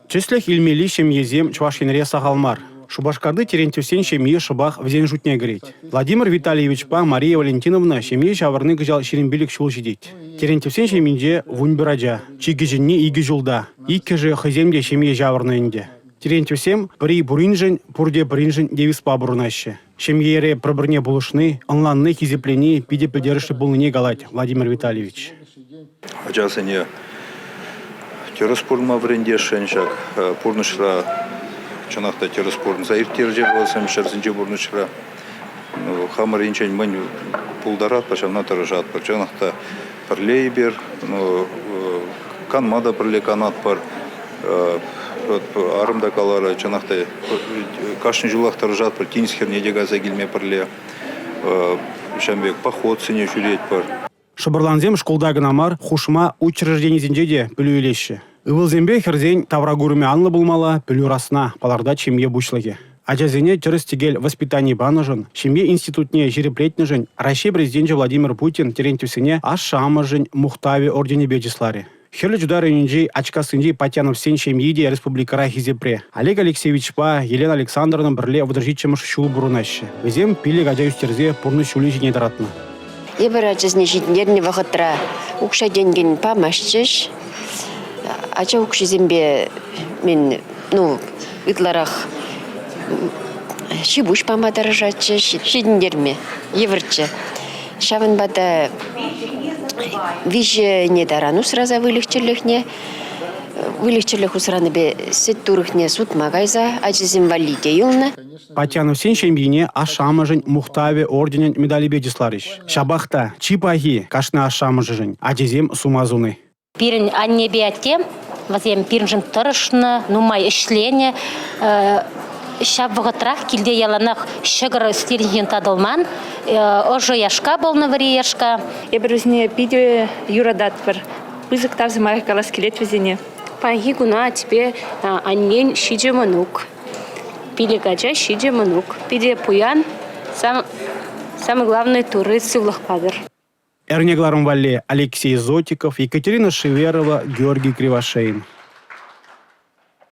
Тӗслӗх илмелли ҫемьесем Чӑваш Енре сахал мар. Шупашкарти Терентьевсен ҫемйи шӑпах вӗсен шутне кӗрет. Владимир Витальевичпа Мария Валентиновна ҫемье ҫавӑрни кӑҫал 25 ҫул ҫитет. Терентьевсен ҫемйинче 11 ача, чи кӗҫӗнни 2 ҫулта. Иккӗшӗ хӑйсем те ҫемье ҫавӑрнӑ ӗнтӗ. Терентьевсем пӗри пуриншӗн, пурте пӗриншӗн девизпа пурӑнаҫҫӗ. Ҫемьере пӗр-пӗрне пулӑшни, ӑнланни, хисеплени питӗ пӗлтерӗшлӗ пулнине калать Владимир Витальевич. Ачасене тӗрӗс пурӑнма вӗрентесшӗн ҫак пурнӑҫра чӑнах та тӗрӗс пурӑнса ирттерчӗ вӗсем ҫӗрсенчи пурнӑҫра. Хамӑр енчен мӗн пултаратпӑр, ҫавна тӑрӑшатпӑр. Чӑнах та пӗрле эпир, канма та пӗрле канатпӑр. Арӑм та каларӗ, чӑнах та кашни ҫулах тӑрӑшатпӑр тинӗс хӗрне те кайса килме пӗрле. Ҫавӑн пек походсене ҫӳретпӗр. Шӑпӑрлансем шкулта кӑна мар, хушма учрежденисенче те пӗлӳ илеҫҫӗ. Ывӑлсемпе хӗрсен тавракурӑмӗ анлӑ пулмалла, пӗлӳ расна, палӑртать ҫемье пуҫлӑхӗ. Ачасене тӗрӗс-тӗкел воспитани панӑшӑн, ҫемье институтне ҫирӗплетнӗшӗн Раҫҫей Президенчӗ Владимир Путин Терентьевсене ашшӗ-амӑшӗн мухтавӗ орденӗпе чысларӗ. Хӗрлӗ Чутай районӗнчи Ачкассинчи Патьяновсен ҫемйи те республикӑра хисепре. Олег Алексеевичпа Елена Александровна пӗрле 37-мӗш ҫул пурӑнаҫҫӗ. Вӗсем пилӗк ача ӳстерсе пурнӑҫ ҫулӗ ҫине тӑратнӑ. Эпир ачасене ҫитӗнтернӗ вӑхӑтра укҫа-тенкӗн памастчӗҫ. Ача укҫисемпе мен, ну, ытларах ҫи-пуҫ пама тӑрӑшатчӗҫ, ҫитӗнтерме йывӑрччӗ. Ҫавӑнпа та виҫӗ ӗне таран усраса выльӑх-чӗрлӗхне, выльӑх-чӗрлӗх усранипе сӗт турӑхне сутма кайса ачасем валли те юлнӑ. Патьяновсен ҫемйине ашшӗ-амӑшӗн мухтавӗ орденӗн медалӗпе чысларӗҫ. Ҫапах та чи пахи кашни ашшӗ-амӑшӗшӗн ачисем сума суни. Пирӗн аннепе атте вӗсем пирӗншӗн тӑрӑшнӑ, нумай ӗҫленӗ. Ҫав вӑхӑтрах килте яланах ҫӑкӑр сӗтелӗнчен татӑлман, ӑшӑ яшка пулнӑ, вӗри яшка. Эпир вӗсене питӗ юрататпӑр. Пысӑк тав сӑмахӗ калас килет вӗсене. Паянхи куна аттепе аннен ҫичӗ мӑнук. Пилӗк ача, ҫичӗ мӑнук. Питӗ пуян, самый главный Турри сывлӑх патӑр. Эрне кӑларӑм валли Алексей Зотиков, Екатерина Шеверова, Георгий Кривошеин.